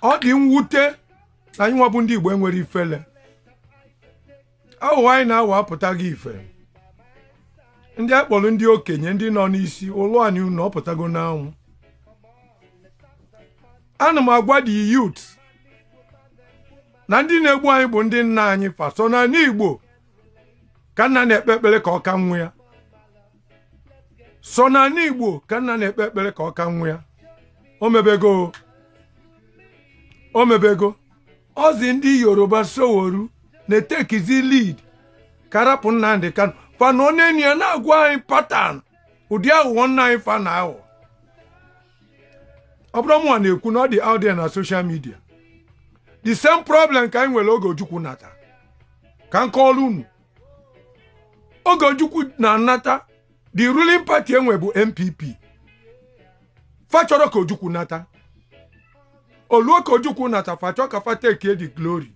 Ọ dị mwute na anyị nwa bụ ndị Igbo enwere ifele. Aghụghọ anyị na-awa apụta gị ife. Ndị akpọrọ ndị okenye, ndị nọ n'isi ụlọ anyị, unu ọpụtago n'anwụ. Ana m agwa the youth na ndị na-egbu anyị bụ ndị nna anyị fa so n'ala Igbo ka nna na-ekpe ekpere ka ọ ka nwa ya. So n'ala Igbo ka nna na-ekpe ekpere ka ọ ka nwa ya. O mebego, o mebego. Ọzi ndị Yoruba soworu na-etekizi lead ka rapụ Nnamdi Kanu. Fa nọ n'enu ya na-agwa anyị pattern ụdị aghụghọ nna anyị fa na aghọ. Ọ bụrụ mụnwa na-ekwu na ọ dị out there na social media. The same problem ka anyị nwere oge Ojukwu nata. Ka m kọọrọ unu, oge Ojukwu na-anata, the ruling party enwe bụ NPP. Fa chọrọ ka Ojukwu nata. Oluo ka Ojukwu nata, fa chọọ ka fa take the glory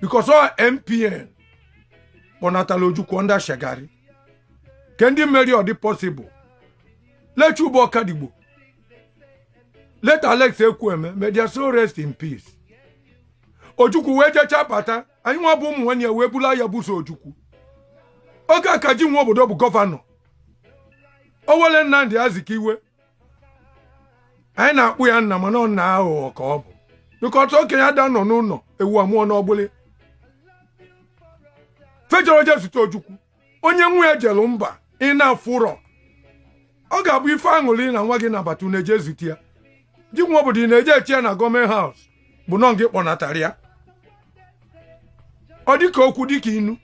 because ọ NPN kpọnatala Ojukwu under Shagari. Ke ndị mmeri ọ dị possible. Late Chuba Okadigbo, late Alex Ekwueme, may their soul rest in peace. Ojukwu wee jechaa bata, anyị nwa bụ ụmụ nwanne ya wee bula ya buso Ojukwu. Oge a ka ji nwa obodo bụ governor Owele Nnamdi Azikiwe. Anyị na-akpụ ya nna, mana ọ nna aghụghọ ka ọ bụ, because okenye ada nọ n'ụlọ ewu amụọ n'ọgbụlị. Fejọrọ je zute Ojukwu, onye nwa ya jelu mba ị na-afụrọ. Ọ ga-abụ ife aṅụrị na nwa gị nabata unu eje zute ya. Di nwa obodo ị na-eje eche ya na government house bụ nọ gị kpọnatara ya. Ọ dịka okwu dịka inu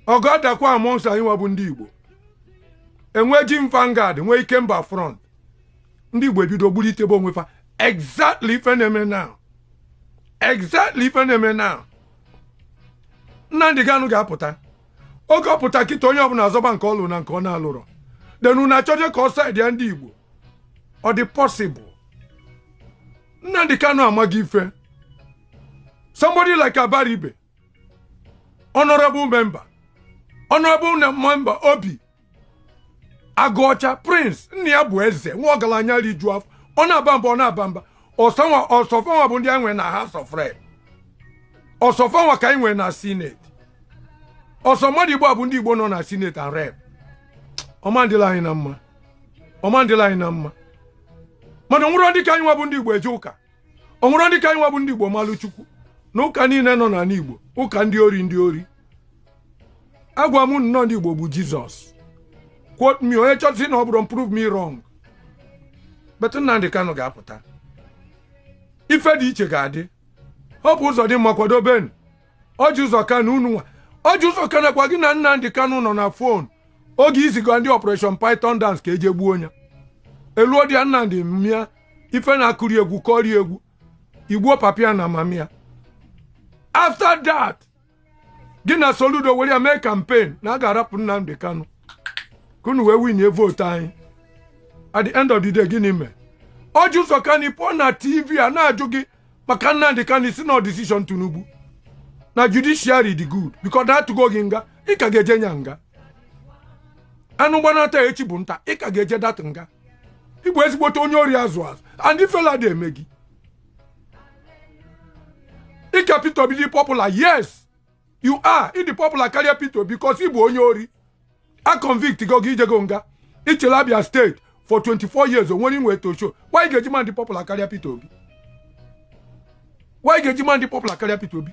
ọgụ adakwa amongst anyị nwa bụ ndị Igbo. Enwe ji Vanguard, nwee Ikemba Front. Ndị Igbo ebido gbulitebe onwe fa. Exactly ife na-eme now, exactly ife na-eme now. Nnamdi Kanu ga-apụta. Oge ọ pụta kịta, onye ọbụla azọba nke ọ lụrụ na nke ọ na-alụrọ. Then unu achọje ka ọ side ya ndị Igbo. Ọ dị possible? Nnamdi Kanu amaghị ife. Somebody like Abaribe, honorable member, honorable member Obi Agụọcha Prince, nna ya bụ eze nwa ọgaranya riju afọ. Ọ na-aba mba, ọ na-aba mba. Ọsọnwa ọsọfanwa bụ ndị anyị nwere na House of Rep. Ọsọfanwa ka anyị nwere na Senate. Ọsọ mmadụ Igbo a bụ ndị Igbo nọ na Senate and Rep. Ọma ndịla anyị na mma, ọma ndịla anyị na mma. Mana onwere ndị ka anyị nwa bụ ndị Igbo eje ụka. Onwere ndị ka anyị nwa bụ ndị Igbo malụ Chukwu na ụka niile nọ n'ala Igbo, ụka ndị ori, ndị ori. Agwa m nnọọ, ndị Igbo bụ Jizọs. Quote me. Onye chọsị na ọ bụrụ, prove me wrong. But Nnamdi Kanu ga-apụta, ife dị iche ga-adị. Ọ bụ ụzọ dị mma kwadobenu. Ọji ụzọ Kanu, unu nwa Ọji ụzọ Kanu kwa gị na Nnamdi Kanu nọ na phone oge iziga ndị Operation Python Dance ka eje gbuo ya. Eluo dị ya, Nnamdi mịa ife na-akụri egwu, kọri egwu igbuo papia na mamia. After that, gị na Soludo were ya mee campaign na a ga-arapụ Nnamdi Kanu ka unu wee win vote anyị. At the end of the day, gịnị mee? Ọji ụzọ Kanu pụọ na TV a na-ajụ gị maka Nnamdi Kanu, si na decision Tinubu na judiciary dị good because na atụgo gị nga, ị ka ga-eje nya nga. Anụ gbanata echi bụ nta, ị ka ga-eje dat nga. Ịbụ ezigbote onye ori azụ azụ and ifela dị eme gị. Ị ka Peter Obi dị popular. Yes, you are. Ị dị popular karịa Peter Obi because ị bụ onye ori. A convict go gị, ijego nga, ichele Abia State for 24 years. Onwere inwe to show why ga-eji man dị popular karịa Peter Obi? Why ga-eji man dị popular karịa Peter Obi?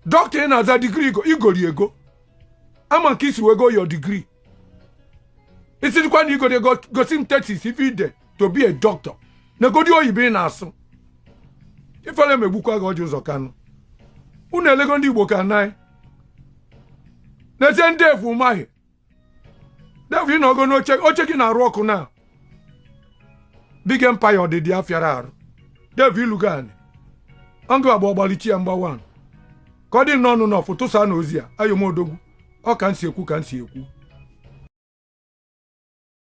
Dọkịta ị na-aza, degree igori ego ama nke isi wee go your degree. Isikwa na igori ego, gosi m thesis ife ide to be a doctor. Na egodi oyibo ị na-asụ, ifele megbukwa gị. Ọjị ụzọ Kanụ, unu elego ndị Igbo ka naị n'ezie. Ndị efu maghị defu ị nọgo n'oche, oche gị na-arụ ọkụ na Big Empire. Ọdịdị afịara arụ devu ilugo anị ọngụ agba ọgbalichi ya mgbawa ka ọ dị n'ọnụ n'ọfụ tụsa na ozi a. Ayomodogwu ọ ka m si ekwu, ka m si ekwu.